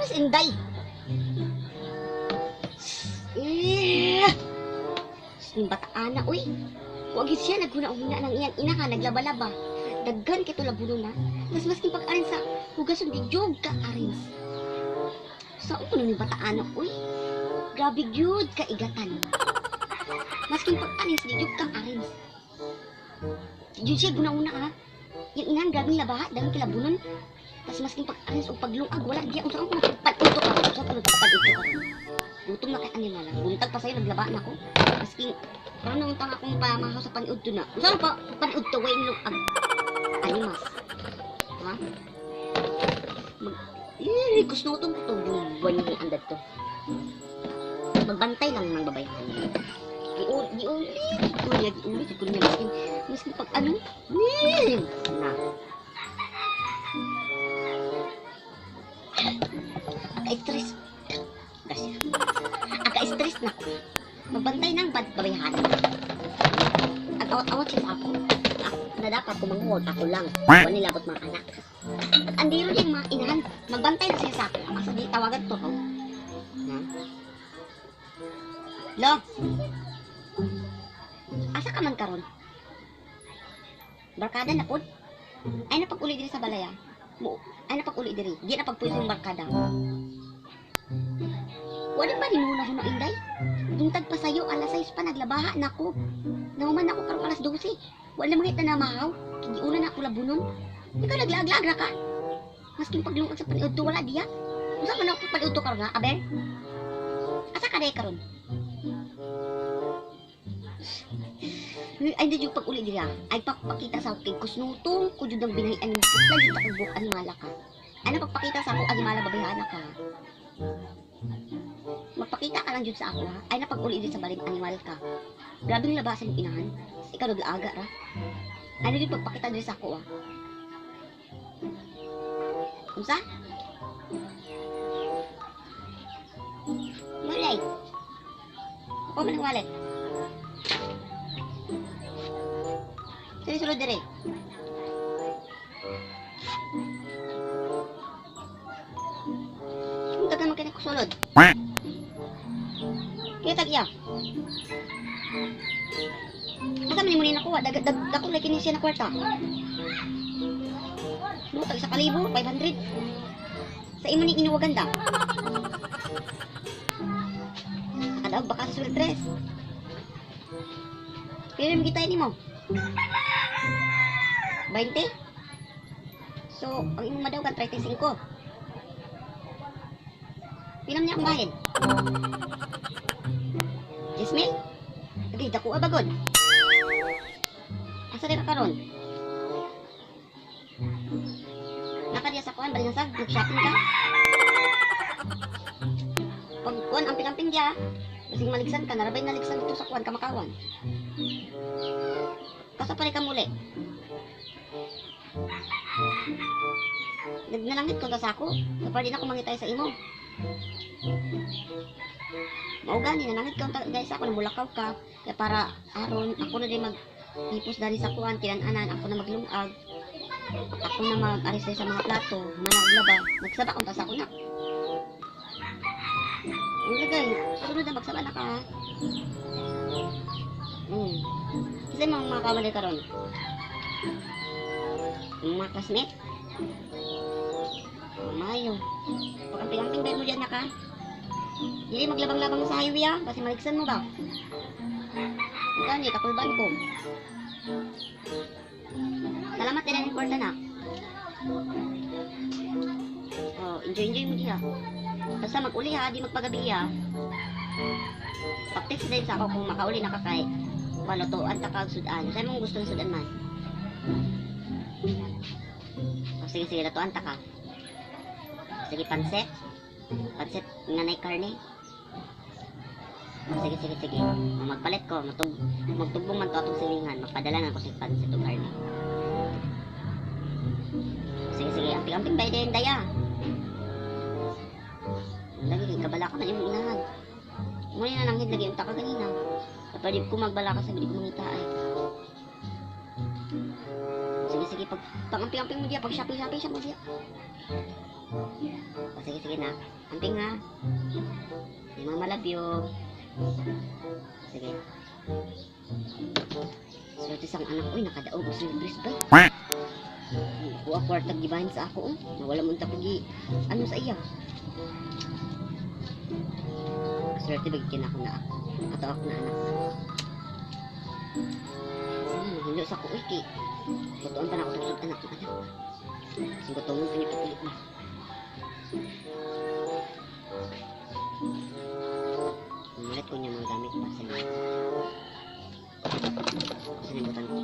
Sa Inday? Eh! Yung bataan na, uy. Wag yun siya, naghuna-huna ng iyang ina ka, naglabalaba. Daghan kito labuno na. Mas maskin pag-arin sa hugason, di jog ka arins. Sa ko yung bataan na, uy. Grabe gyud ka igatan. Maskin pag-arins, di jog ka arins. Di jud siya guna-una ha. Yung inahan, grabe labaha, daghan kilabunon. Tapos maskin pag-arins o paglungag, wala diya. Unsa ko magpag-udto ka? Unsa ko magpag-udto ka? Gutom na kay animal. Buntag pa sa'yo, naglaba na ko. Maskin, karon na untang akong pamahaw sa paniudto na. Unsa pa paniudto way nilungag? Animas. Ha? Mag eh, kusnutong ko to buwan ni andad to. Magbantay lang ng babayhan. Giulit ko niya, giulit ko niya maskin, maskin pag ano? Ni na. Aka-stress. Gracias. Aka-stress na ko. Magbantay ng babayhan. At awat-awat siya sa ako. Na dapat kumanguod ako lang. Wala nilabot mga anak. At andiro din mga inahan. Magbantay na siya sa ako. Asa di tawagan to. Oh. Ha? Lo. Asa ka man karon? Barkada na pod. Ay napag-uli diri sa balaya. Mo ay napag-uli diri. Di na pagpuyo yung barkada. Wala ba ni muna huna Inday? Buntag pa sayo, alas 6 pa naglabaha na ko. Nauman ako karong alas 12. Wala mga ita na mahaw. Giuna na ako labunon. Ikaw naglaag-laag ra ka. Maskin paglungag sa paniudto wala diya. Unsa man ako paniudto karon ha, Aber? Asa ka day karon? Ay, di jud pag-uli dira. Ay pagpakita sa kay kusnutong ko jud ang binahian nimo. Putla jud akong buhok animala ka. Ano pagpakita sa ako animala babayhana ka. Magpakita ka lang jud sa ako ha. Ay napag-uli diri sa balim animal ka. Grabe ng labasan yung inahan. Ikaw naglaaga ra. Ano jud pagpakita diri sa ako ha. Unsa? Walay. Ako man ang wallet. Sino sulod diri? Kung taga man kini ko sulod. Kaya tag iya. Asa man mo ni nakuha? Dag dag dako lagi kini siya na kwarta. No, tag isa kalibo, 500. Sa imo ni inuwagan da. Nakadaog baka sa sulod tres. Pila man kita nimo? 20? So, ang imong madawgan 35. Pila man niya akong bayad? 10,000? Agi, dako abagod. Asa rin ka karon? Nakadiya sa kuan, balinasag, nag-shopping ka? Pag kuan, amping-amping diya. Basing maligsan ka, narabay naligsan dito sa kuan, kamakawan. Kasa pa rin ka muli. Nagnalangit ko ta sa ako. Kapag din ako mangitay sa imo. Mao gani, nanangit ka unta guys ako, namulakaw ka. Kaya para aron ako na din maghipos dali sa kuan, tinan-anan, ako na maglungag. Ako na mag-aris sa mga plato, managlaba. Nagsaba unta sa ako na. Ang lagay, sunod na magsaba na ka. Kasi mga kamali karon. Mga classmate. Mayo. Pag-amping-amping ba mo dyan na ka? Dili maglabang-labang sa highway ah, kasi maligsan mo ba? Gani, kakulban ko. Salamat din ang kwarta na. Oh, enjoy-enjoy mo diha. Basta mag-uli ha, di magpagabi ha. Pag-text din sa ako kung makauli na ka kay palutuan ta kag sudan. Saan mong gusto ng sudan man? Oh, sige, sige, lutuan ta ka. Sige, pansit. Pansit nga nay karne. Oh, sige, sige, sige. Oh, magpalit ko. Magtugbong man to atong silingan. Magpadala na ko sa pansit o karne. Sige, sige. Amping-amping ba din, daya? Lagi, kabala ka man imong inahan. Ngunit na nanghid lagi unta ka ganina. Kapag di ko magbala ka sa di ko mangita ay. Sige, sige. Sige, pag pangamping-amping mo diya, pag shopping-shopping siya mo diya. O, sige, sige na. Amping ha. Sige, mama love you. Sige. Swerte sa akong anak, uy, nakadaog og service ba? Kuha kwarta gibahin sa ako, oh. Nawala mo ta gi ano sa iya. Swerte ba gyud ako na ato ako na anak. Sige, mahinlo sa ako, uy, kay tutuon pa na ako tungsod anak ng anak. Singko tungon pa niya pagpili ba. Mamalit ko niya mga gamit pa sa mga. Sa nibutan ko.